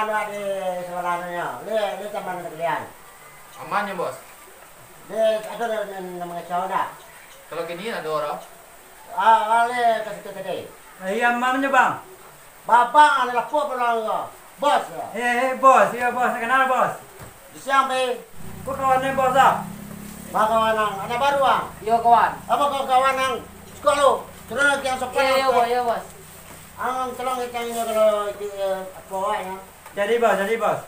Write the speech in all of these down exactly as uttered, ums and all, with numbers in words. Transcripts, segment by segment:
Anu di sabalah anu nyo, le, le taman kalian. Aman nyo, Bos? Le, ado nan, nan mangacau dak? Kalau kini ado, Bro. Ah, ah, le ka situ tadi. Eh, iyo, aman nyo, Bang. Babang, ado lapor pulang ko. Bos. Eh, eh, Bos, iyo, Bos, kenal, Bos. Di siang, Pi. Ko kawan ni, Bos, ah? Ba kawan ang, anak baru, ah? Iyo, kawan. Apo ko kawan ang? Siko lu, turun lagi ang sopan. Iyo, iyo, Bos, iyo, Bos. Ang tolong kecek inyo kalau itu, eh, apo awaknyo. Jadi, Bos, jadi, Bos.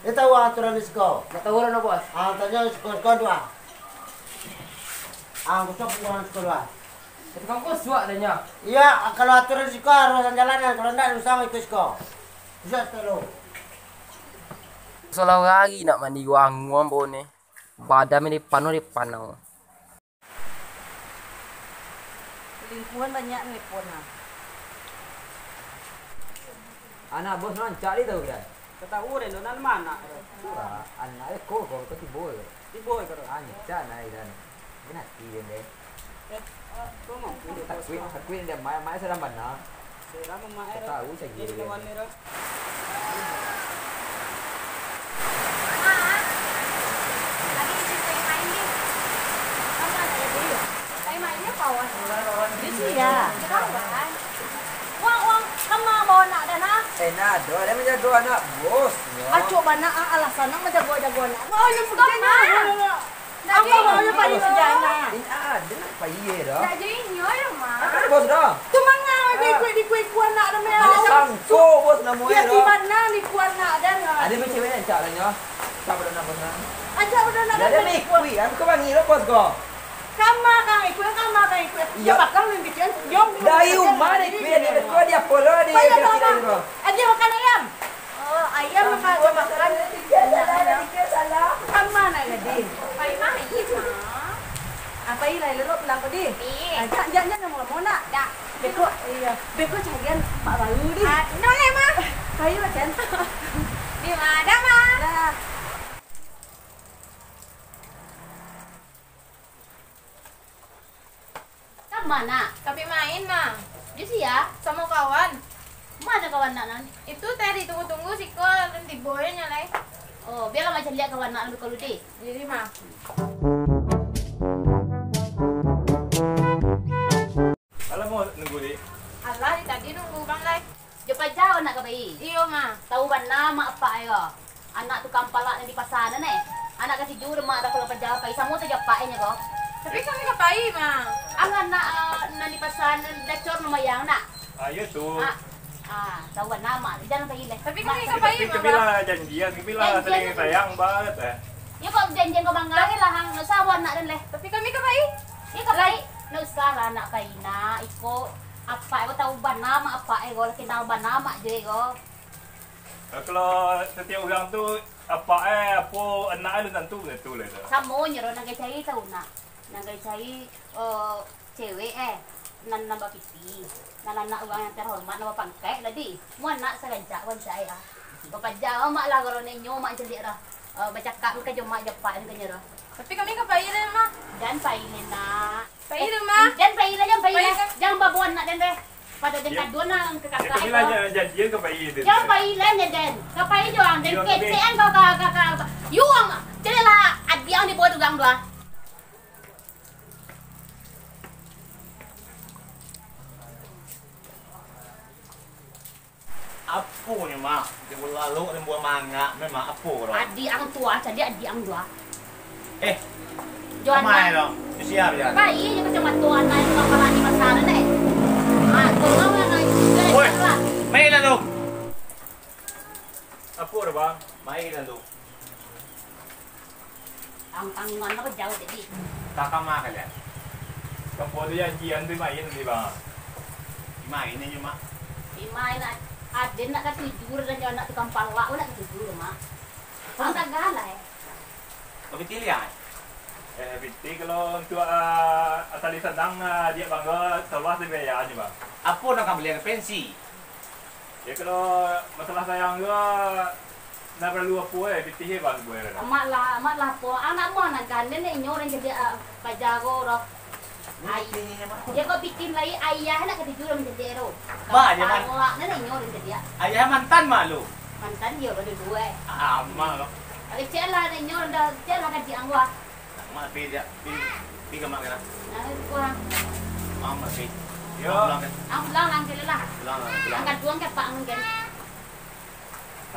Dia tahu aturan di siko? Ndak tahu lah, no, Bos. Ah, tanyo siko-siko tu, ah. Ah, kusuak pulang siko tu, ah. Tapi kamu kusuak, tanyo. Iya, kalau aturan di siko harus jalan, kalau ndak, usah ikut siko. Kusuak siko lu. Salah hari nak mandi, wanguang bau ni. Badan ni panuh di panau. Lingkungan banyak nelpon lah. Anak bos rancak di tahu kan? Ketahu deh, lo nan mana? Wah, anak eh kok kok kok tibo. Tibo kok. Rancak naik dan. Mungkin hati dia deh. Eh, kok mau? Takuik, takuik dia mai, mai sadang bana. Tahu saja. Jadi kawan ni dah. Mak, lagi izin pai main ni. Kama nak jadi? Pai main ni kawan. Di sini ya. Kawan. Uang, uang, kama bawa nak dah nah. Eh, nak ado, ado manjago anak bos. Acok bana ah, alasan nak manjago-jago anak. Oh, yang begini. Apa mau yang paling sejarah? Ini ada nak pai dah. Nak jadi inyo ya, Mak. Apa bos dah? Tu manga ikut-ikut anak dah meh. Sangko bos namo ya. Di mana ni ku anak dah? Ada cewek yang cak lah nyo. Cak pada nak bos nah. Acok pada nak dah. Ada ikut, aku ke bangi lah bos ko. Kama kang ikut, kama kang ikut. Iya. Bakal mimpi kian, jom. Dari rumah ni kuih dia betul dia polo dia. Aja makan ayam. Oh, ayam makan, makan. Salah, salah. Kama nak jadi? Pai main, Mak. Apa ilah elok pulang ko di? Ih. Ah, jak, jak, jak, nak mau nak? Dak. Beko, iya. Beko carian pak baru di. Ah, no leh, Mak. Ayo, Cen. Di mana, Mak? Dah. Kama nak? Ka pai main, Ma. Jo sia? Samo kawan. Mano kawan nak nan? Itu tadi tunggu-tunggu siko, alun tibo nyo lai. Oh, bialah Mak caliak kawan nak nan kalu deh. Jadi, Ma. Alah, mau nunggu, Dek? Alah, dari tadi nunggu Bang lai. Jo paja nak ka pai? Iyo, Ma. Tahu bana mak apak e ko. Anak tukang palak nan di pasa nan, eh. Anak katuju dek mak dah kalau paja pai, samo tu jo apak e nyo ko. Tapi kami ka pai, Ma. Ang anak, eh, nan di pasa nan dacor lumayan nak. Ah, iyo tu. Ah, ah, tahu bana mak, jan pai leh. Tapi kami ka pai, Ma. Tapi lah janjian, tapi lah saling sayang banget, eh. Iyo kok janjian ko mangga lah, ang nak sawa nak den leh. Tapi kami ka pai. Iyo ka pai. Ndak usah lah nak pai nak, iko. Apak e ko tahu bana mak apak e ko, lah kenal bana mak jo e ko. Kalau satiok urang tu, apak e apo anak e alun tantu baitu lai tu. Samo nyo ro, nan gai cari tahu nak. Nan gai cari, eh, cewek e, nan, nan bapiti, nan anak urang nan terhormat, nan bapangkek lah di. Mun anak sarancak rancak e ah. Bapaja mak lah karo nenyo mak caliak dah. Eh, bacakak ka jo mak jo apak e ka nyo ro. Tapi kami ka pai lai, Ma. Jan pai lai nak. Pai lai, Ma. Jan pai lai, jan pai lai. Jan babuan nak den deh. Pado den kaduan nan ka kakak. Kami lah janjian ka pai den. Jan pai lai nyo den. Ka pai jo ang den. Kecek ang ka, ka, ka, ka. Yu ang. Caliak lah adiak ang di bawah dugang tu ah. Apo nyo, Mak? Tibo lalok dan buah mangga, memang apo ko? Adiak ang tu ah, caliak adiak ang tu ah. Eh, jo kama e lo? Sia jo? Pai jo kacamato anak itu kapalo ni masalah deh. Ah, tolong lah nak itu. Oi, mai lalu. Apo dah, Bang? Mai lalu. Ang tanggungan apo jauah tadi? Takama kalian. Kampo tu janjian tu main tadi, Bang. Main aja, Mak. Main, aden nak katuju dan jo anak tukang palak, nak katuju, Mak. Ang tagah lah, eh. Tapi pilih, ah. Eh, pitih kalau untuk, ah, atali sadang, ah, diak bangga, salah tu biaya aja, Bang. Apo nak ka bali pensi? Ya, kalau masalah sayang tu, ah, Ndak paralu apo, eh, pitih, eh, Bang, buai dah. Amak lah, amak lah apo. Anak mah nak gandeng, nak inyo urang jadi, ah, paja ko, roh. Ai. Ya, kau bikin lai, ayah nak katuju urang jadi, roh. Bah, ya, man. Palak, nak inyo urang jadi, ah. Ayah mantan, Mak, lu. Mantan yo, baduo-duo, eh. Amak lo. Oke, cek lah, nyo dah, cek lah kaji ang gua. Mak pi dia, pi, pi ka mak kena. Nah, itu kurang. Mak pi. Yo. Pulang kan? Ang pulang lah, cek lah. Pulang lah, pulang. Angkat tuang ke pak ang kan?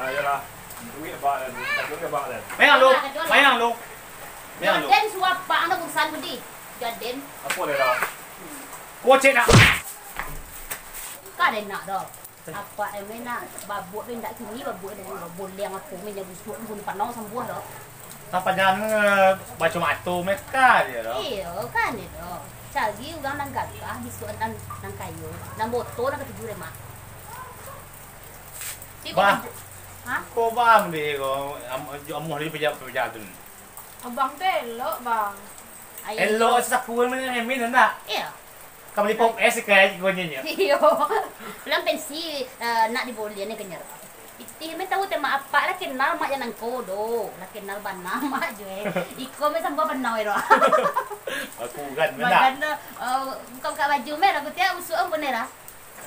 Ayolah. Duit abak lah. Angkat tuang ke abak lah. Mayang lu. Angkat tuang lah. Mayang lu. Mayang lu. Jaden suap pak ang urusan budi. Jaden. Apo le dah? Kocek nak. Ka den nak doh. Apak emang nak babuak tu indak kini, babuak dari urang boleh apo, minyak busuak pun panau sambuah doh. Tapanjang, eh, baco mato mereka je doh. Iyo, kan itu. Cari urang nan gagah, bisuak nan, nan kayo, nan boto, nan katuju deh, Mak. Cik, Bah. Kok katuju? Hah? Kok bang deh, kok am-, amuah dia pejabat-pejabat tu. Abang tu elok, Bang. Ai, elok elok. Sakuan mana ngemin, ndak? Iyo. Ka bali pop es ka, eh, konyo nyo. Iyo. Pulang pensi, eh, nak dibolian ni kenyar. Itih men tahu teh mak apak lah kenal mak jan nangko do. Lah kenal bana mak jo, eh. Iko men sambuah bana, eh, do. Aku kan, ndak? Badan tu, eh, buka-buka baju men, aku tiap usuk pun, eh, dah.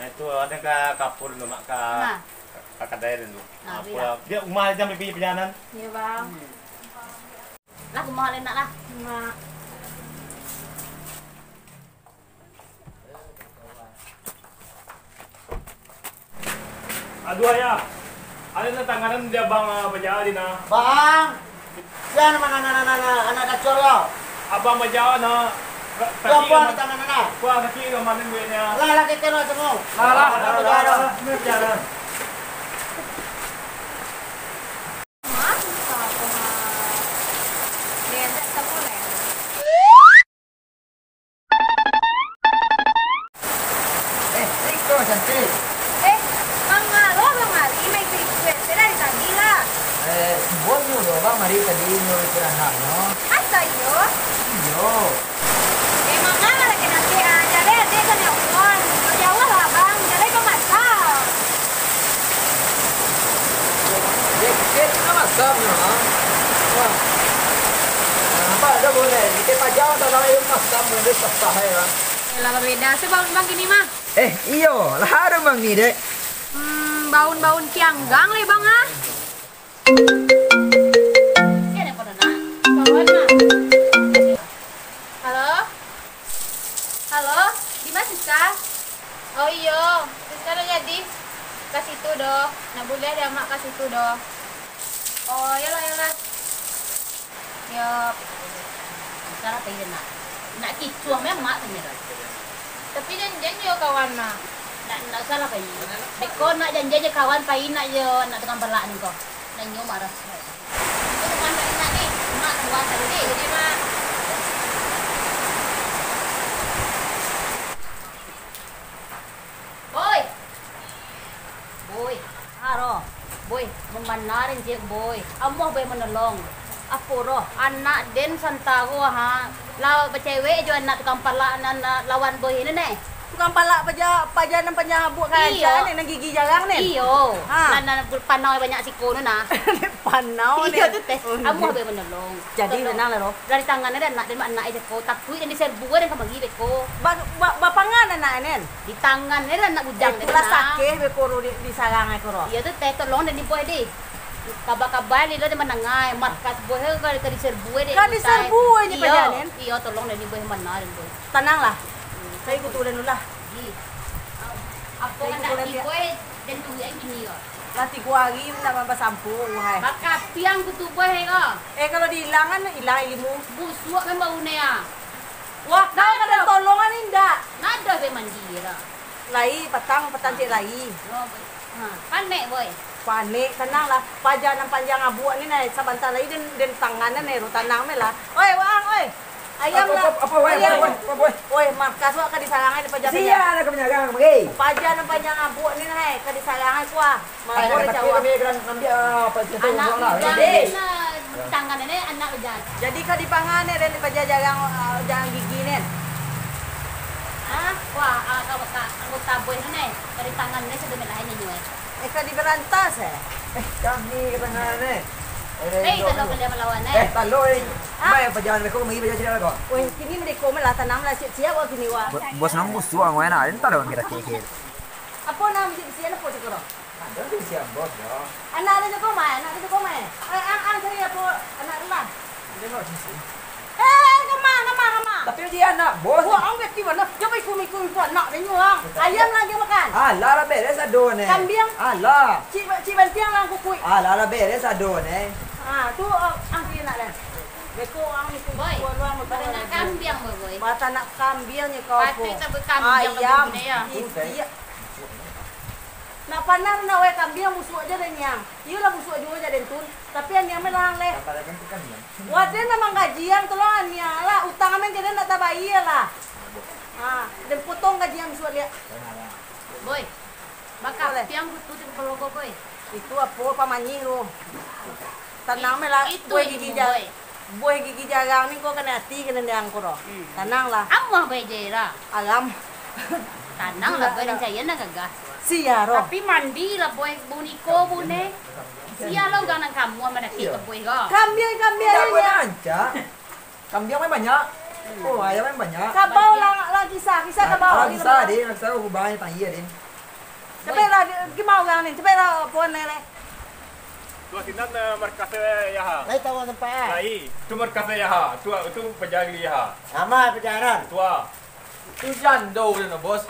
Nah, itu ada ka kapur tu, mak, ka, nah, ka kadai tu. Nah, ah, bila? Pula. Dia rumah aja, pi pajalanan. Iyo, Bang. Hmm. Lah, kumaha le nak lah. Mak. Aduh, Ayah. Ada nan tanganan di abang, ah, bajalan di nah. Bang! Sia nan ma-, na-, na-, na-, na-, anak dacor yo? Abang bajalan, nah. Ka-, yo, kaki pulang ka ma-, di tangan, nah. Pulang kaki ka ma duitnyo? Lah, lah, keke lah, tunggu. Lah, lah, lah, bajalan. Lah, lah, lah, lah, bajalan. Eh, iko cantik. Eh, mangalo Bang Ari main ikuik-ikuik se dari tadi lah? Eh, buat nyo doh, Bang Ari tadi nyo ikuik anaknyo. Asa iyo? Iyo. Eh, mangalo lagi nanti, ah, jaleh ade ka nelpon. Jauah lah, Bang. Jaleh ka masak. Dek, dek, ka masak nyo, ha? Wah. Nampak dah boleh. Kito paja tak tahu masak, boleh sah-sah, ya. Yalah, babeda se baun Bang kini mah. Eh, iyo, lah harum Bang ni, Dek. Hmm, baun-baun kianggang le, Bang, ah. Sia nelpon, Nak? Kawan, Nak. Halo? Halo? Di ma Siska? Oh, iyo. Siska nak jadi ka situ doh. Nak buliah dek amak ka situ doh. Oh, iyolah, iyolah. Yo, usahlah pai, nak. Nak kicuah memang tu nyo. Tapi janjian jo kawan, mah. Nak, nak usahlah pai. Beko nak janjian jo kawan, pai nak jo anak tukang palak ni ko. Nak nyo marah. Itu rumah nak, nak ni. Mak keluar tadi ni. Jadi, Mak. Boy! Boy! Aro! Boy, mambana den ciek, Boy. Amuah, Boy, manolong. Apo roh, anak den santaro, ha, lah bacewek jo anak tukang palak nan, nan lawan Boy ni, neh. Tukang palak paja, paja nan panjang abuak kan, iyo, nan gigi jarang, neh? Iyo. Ha. Nan, nan panau banyak siko tu, nah. Panau, iyo, neh. Tu teh. Oh, amuah, Boy, manolong. Jadi, tolong. Tenang lah, Roh. Dari tangan ado anak, dari anak aja ko. Takuik dari serbu, dari kamari beko. Ba-, ba-, bapangan anak nen? Di tangan nen anak bujang. Eh, itulah sakeh beko, Roh, di, di sarang ai ko, Roh. Iyo tu teh, tolong dari boh deh. Kaba-kaba ni lo di manangai, markas boh ka, ka di serbu deh. Ka di serbu aja. Iyo, paja nen? Iyo, tolong dari boh mana dari boh. Tenanglah. Hmm. Saya ikut ulan dulu lah. Ih. Apo kan nak tibo, eh, den duit, eh, kini ko. Lah tigo hari ndak basampo, wahai. Bakapiang ku tubuah, eh, ko. Eh, kalau diilangan, ilang ilimu. Busuak memang bau ne, ah. Wah, kau kada tolongan indak? Nado be mandi lah. Lai, patang, patang cek lai. Oh, boy. Ha, panek, boy. Panek, tenanglah. Paja nan panjang abuak ni, nah, sabanta lai den, den tanganan, eh, ro tanang me lah. Oi, waang, oi. Ayam lah. Apo, apo, apo, woi, woi, woi, woi. Woi, markas wak ka disarangai di paja. Sia nak ka manyarang, mari. Paja nan panjang abuak ni, nai, ka disarangai kuah. Mangko ada cawa. Kami akan ambil, ah, apa itu, anak lah. Ujang ni, tangan ni anak ujang. Jadi ka dipangan ni, den paja jarang, ah, ujang gigi ni. Hah? Wah, ah, ka, ka, anggota boy ni, nai. Dari tangan ni sudah melahan nyo, eh. Eh, ka diberantas, eh? Eh, kami ka tangan, eh. Hei, talo kalian malawan, eh. Eh, talo, eh. Hah? Mai pajalan mereka, mai pajalan cerita kau. Weh, kini mereka malah tanam lah siap-siap wak kini wak. Bo-, bos nang musuh ang wena, entah dah kira-kira. Apo nang bisi-bisian apo cakap kau? Jan bisi bos, yo. Anak ado juo, Mai? Anak ado juo, Mai? Eh, ang, ang cari apo anak tu lah? Ado bos di siko. Eh, kama, kama, kama? Tapi di anak bos. Wah, ang gati bana. Jan baikut-ikut anak den nyo, ang. Ayam lah jan makan. Alah, lah bereh ado, neh. Kambiang? Alah. Cik, cik bantiang lah kukuik. Alah, lah bereh ado, neh. Ah, tu, ah, ang cari anak den. Beko ang ikut. Boy, luar-luar batanak kambiang, Boy, Boy. Batanak kambiang nyo kau. Patuik ko. Tabuik kambiang. Ayam. Itiak. Nak panah nak wai kambiang busuak jo den niang. Iyo lah busuak juo jo den tun. Tapi aniang mah lah ang leh. Waden nan manggaji ang tu lah aniang lah. Utang amen jo den nak tabayia lah. Ha, den potong gaji ang busuak liak. Boy, bakapiang kutu tu kapalo ko, Boy. Itu apo pamanyih tu. Tanang me lah, itu buah gigi ilmu, ja-, Boy. Buah gigi jarang ni ko kanai ati kanai niang ko doh. Hmm. Tanang lah. Amuah bae je lah. Alam. Tanang lah, Boy, nan caian nan gagah tu. Sia doh. Tapi mandi lah, Boy, buniko bune. Sia lah urang nan kamuah mandaki ka Boy ko. Kambiang, kambiang ni. Kambiang main banyak. Oh, ayam main banyak. Kabau lah, lah kisah, kisah kabau. Lah kisah, deh, lah kisah, oh, banyak tanya, deh. Capek lah, gimana urang ni? Capek lah, puan ni, leh. Tuah sinan, eh, markas, eh, Yaha. Lai tahu tempat, eh? Lai, tu markas, eh, Yaha. Tu, tu pajalan Yaha. Nama pajalan? Tuah. Tu jando udah no, bos.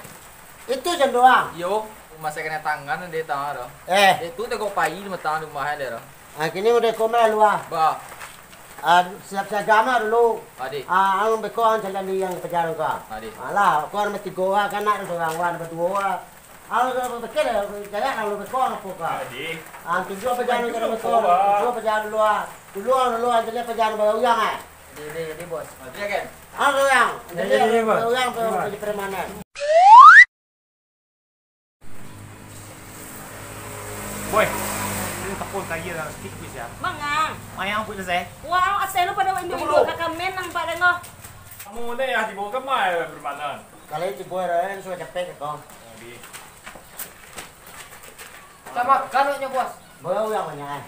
Itu jando, ah? Iyo, masa kena tangan dia tahu tu. Eh. Itu tengok pai lima tahun rumah dia tu. Ah, kini udah kau main luar. Bah. Ah, siap siaga mah dulu. Adi. Ah, ang beko ang jalan di yang pajalan kau. Adi. Alah, kau ada tiga orang kan, nak seorang, ada dua orang. Ang udah berpikir ya, jangan lalu beko ang apa kau. Adi. Ah, tujuh apa jalan kau beko, tujuh apa jalan dulu ah. Dulu ang dulu ang jalan apa jalan baru yang ah. Jadi, jadi, jadi, bos. Adi kan? Ang dulu yang. Jadi, jadi, jadi, bos. Baru yang apa jadi permanen. Boy, ini tepung kaya lah, sikit kuis ya. Mangang. Mayang kuis selesai. Wah, asal lu pada Indo-Indo kakamen nang pada ngah. Kamu ni ya dibawa ke mana bermanan? Kalau itu boy, Ren, sudah capek ke kau? Jadi. Sama kan nyo, bos. Bawa yang banyak eh.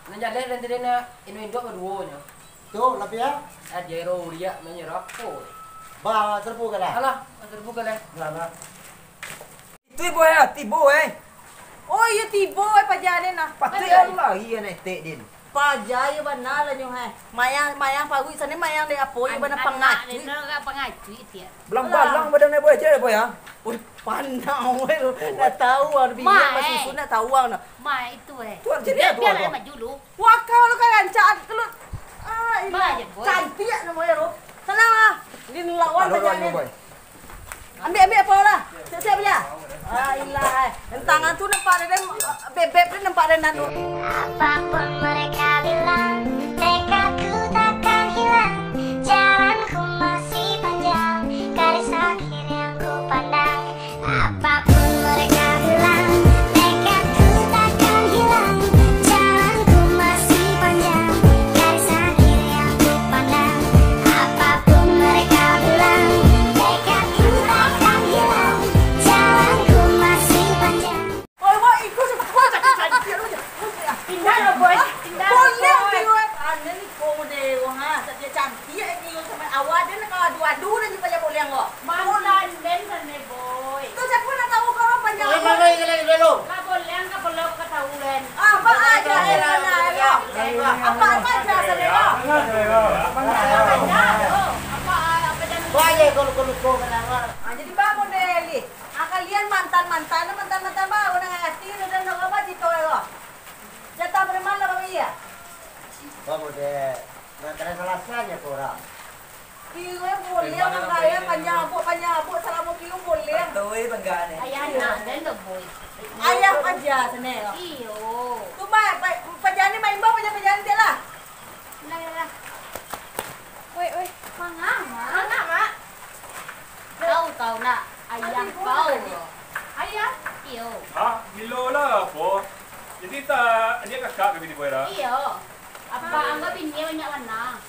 Nan jaleh dan tadi nak Indo-Indo baduo nyo. Tu, lapih ah? Ah, jero uliak manyo rapo. Ba, terbuka lah. Alah, terbuka lah. Nah, nah. Itu ibu eh, tibo eh. Oh, iyo tibo eh, paja ni nah. Patut lah, iyo nak etek din. Paja iyo bana lah nyo eh. Mayang, mayang paruik sana, mayang dek apo iyo bana pangacuik. Anak ni no, pangacuik tiak. Belang-balang badan eh, boy, aja boy ah. Oi, panau eh lu. Nak tahu ah, biar masih sunat tahu ah. Mak itu eh. Tuan jadi apa? Biar lah maju lu. Wah, kau lu kan rancak, lu. Ah, ilah. Cantik namanya lu. Tenang lah. Ini lawan saja ni. Ambil, ambil apa lah? Siap-siap je. Ah, ilah. Tangan tu nampak dia, bebek dia nampak dia nanu. Apapun mereka bilang, tekadku takkan hilang. Jalanku masih panjang, garis akhir yang ku pandang. Apapun mereka bilang, tekadku takkan hilang. Jalanku masih panjang, garis akhir yang ku pandang. Apapun mereka bilang, tekadku takkan hilang. Jalanku masih panjang. Oi, wah, iko sih, wah, cantik, cantik, lu je. Pindah lah, boy. Pindah lah, boy. Boleh, boy. Aneh ni, kau deh, wah, cantik, cantik, eh, ni, sama awak dia nak adu-adu dan juga boleh, kok. Mantan den sana, boy. Tu siapa nak tahu kalau banyak. Boy, boy, boy, gila, gila, lu. Lah, boleh, enggak boleh, aku tahu, Len. Apa aja, eh, mana, eh, apa, apa aja, sana, eh. Apa, apa, apa, jangan. Wah, ya, kalau, kalau kau kenapa? Ah, jadi bangun deh, Li. Ah, kalian mantan-mantan, mantan-mantan baru nang ati udah nang apa cito lo. Jatah preman lah baru iya. Baru deh. Nah, terus alasannya kurang. Iya, boleh nang kaya panjang abuk, panjang abuk, salamo kilo boleh. Betul, eh, bangga ni. Ayah nak, dan dah boy. Ayah aja sana. Iyo. Tu mah, pa-, pajani main bau, pajani, pajani dia lah. Lah, lah, lah. Weh, weh. Manga, Mak? Manga, Mak? Tahu kau nak ayah kau? Ayah? Iyo. Ha? Bilo lah apo? Jadi tak, dia kakak ke bini boy dah? Iyo. Apa angga bini banyak warna?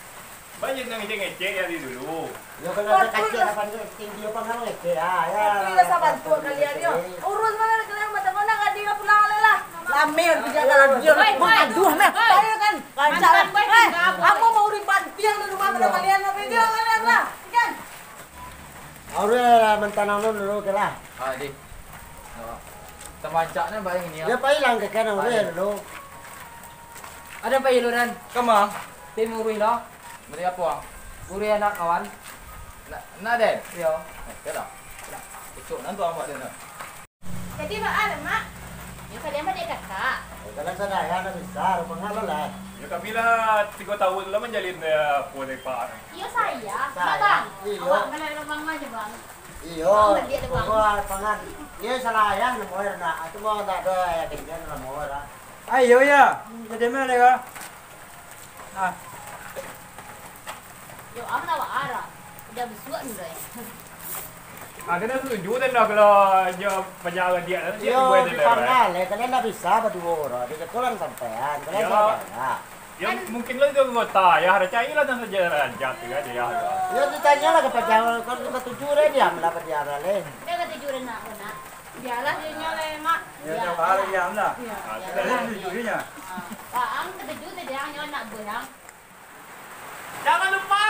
Banyak nang ngecek-ngecek dari dulu. Yo, kalau ada kacil apa ni, tinggi apa nang ngecek? Ah, ya. Tapi lah sabar tu kalian yo. Urus mana kalian, macam mana ngadi lah pulang lah. Lame udah kerja kalau dia. Woi, woi. Aduh, nah. Woi. Saya kan. Rancak lah. Mantan, woi, eh, tinggal, woi. Aku mau urip bantiang di rumah pada kalian, apa dia kalian lah, kan? Aurel lah, mantan anu dulu ke lah. Ah, di. Oh. Tamancak ni baik ni, ya. Dia pai lah, kakak nak urus dulu. Ada pai lu, Dan? Kama? Tim urus lah. Bari apo, ah? Urus anak kawan. Nak, nak, Den? Iyo. Eh, oke lah. Esok nanti awak, Den, lah. Jadi, baa, Mak? Yo, kalian baliak kakak. Kalau sadayah nak bisa, rupa ngalo lah. Yo, kami lah tigo tahun lah manjalin, eh, apo ni, Pak. Iyo, saya. Saya. Abang. Iyo. Awak malah abang aja, Bang. Iyo, abang baliak, Bang. Pokok pangan. Iyo, salah ayah, namo air nak. Itu mau tak ada ayah, kencan, namo air, ah. Ayo, ya. Jadi mana, ya? Ah. Yo, am lah, Wak Ara. Udah bisuak ni, Bray. Ah, kena setuju, dan dah kalau dia panjang dia, dia Iyo, buat dia, dipanggil, eh, kalian dah bisa berdua orang. Di sekolah sampean, kalian Yo. Sampean lah. Yo, mungkin lah dia anggota, ya, ada cari lah dan saja raja tu, ya, dia, ya. Yo, ditanyalah ke pacar, kalau setuju dia, diamlah apa dia, leh. Dia kata jujur, nak, nak. Biarlah dia nyoleh, Mak. Ya, Ya, tiap hari ya. Diamlah. Ya, Ah, ya. Kalian setuju dia. Ah, Pak Ang setuju tadi, Ang, nyo nak berang. Jangan lupa